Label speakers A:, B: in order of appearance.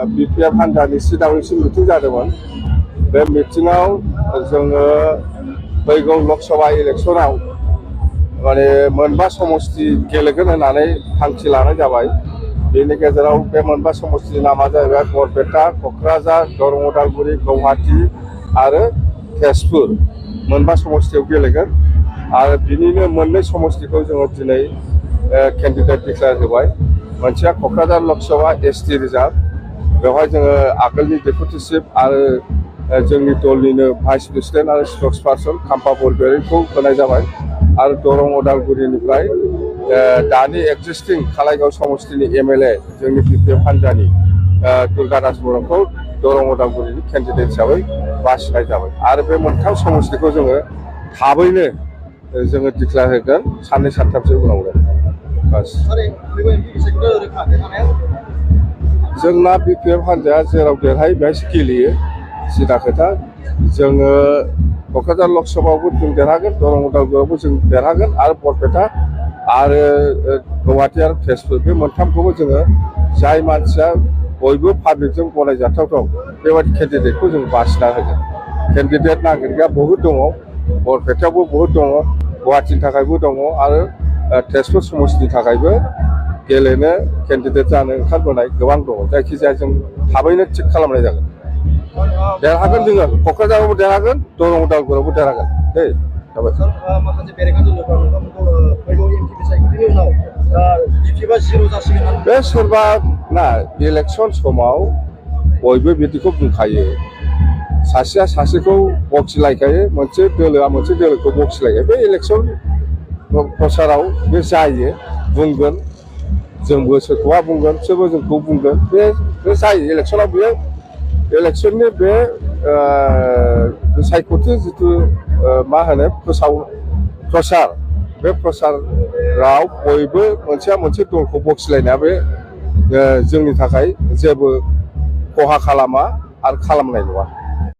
A: BPF हान्जानि सिदावैसिम meeting जादोंमोन। बे मिटिङाव जोङो फैगौ लकसभा इलेक्सनाव माने मोनबा समस्ति गेलेगोन होननानै थांखि लानाय जाबाय। बेनि गेजेराव बे मोनबा समस्तिनि नामा जाहैबाय बरपेटा, क'क्राझार, दरं, उदालगुरि, गुवाहाटी आरो तेजपुर मोनबा समस्तियाव गेलेगोन। आरो बिनिनो मोननै समस्तिखौ जोङो दिनै केन्डिडेट डिक्लेयार होबाय। मोनसेया क'क्राझार लकसभा ST रिजार्भ, बेवहाय जोङो आगोलनि डेपुटि चिफ आरो जोंनि दलनिनो भाइस प्रेसिडेन्ट आरो स्पक्स पार्सन खाम्फा बरगयारिखौ होनाय जाबाय। आरो दरं उदालगुरिनिफ्राय दानि एक्जिस्टिं खालाइगाव समस्तिनि MLA जोंनि BPF हान्जानि दुर्गा दास बर'खौ दरं उदालगुरिनि केन्डिडेट हिसाबै बासिनाय जाबाय। आरो बे मोनथाम समस्तिखौ जोङो थाबैनो जोङो डिक्लेयार होगोन साननै सानथामसो उनावनो। बास जोंना BPF हान्जाया जेराव देरहायो बेहायसो गेलेयो, सिदा खोथा। जोङो क'क्राझार लकसभायावबो जों देरहागोन, दरं उदालगुरियावबो जों देरहागोन आरो बरपेटा आरो गुवाहाटी आरो तेजपुर बे मोनथामखौबो जोङो जाय मानसिया बयबो पाब्लिकजों गनायजाथाव बेबायदि केन्डिडेटखौ जों बासिना होगोन। केन्डिडेट नागिरग्राया बहुद दङ, बरपेटायावबो बहुद दङ, गुवाहाटीनि थाखायबो दङ आरो तेजपुर समस्तिनि थाखायबो गेलेनो केन्डिडेट जानो ओंखारबोनाय गोबां दङ। जायखिजाया जों थाबैनो थिग खालामनाय जागोन। देरहागोन जोङो, क'क्राझारावबो देरहागोन, दरं उदालगुरियावबो देरहागोन। दे जाबाय। बे सोरबा ना इलेक्सन समाव बयबो बिदिखौ बुंखायो, सासेया सासेखौ बखिलायखायो, मोनसे दोलोआ मोनसे दोलोखौ बखिलायखायो। बे इलेक्सन प्रसाराव बे जायो, बुंगोन, जोंबो सोरखौबा बुंगोन, बिसोरबो जोंखौ बुंगोन, बे जायो इलेक्सनाव। बेयो इलेक्सननि बे सायख'थि जिथु मा होनो प्रसार, बे प्रसाराव बयबो मोनसेया मोनसे दलखौ बखिलायनाया बे जोंनि थाखाय जेबो खहा खालामा आरो खालामनाय नङा।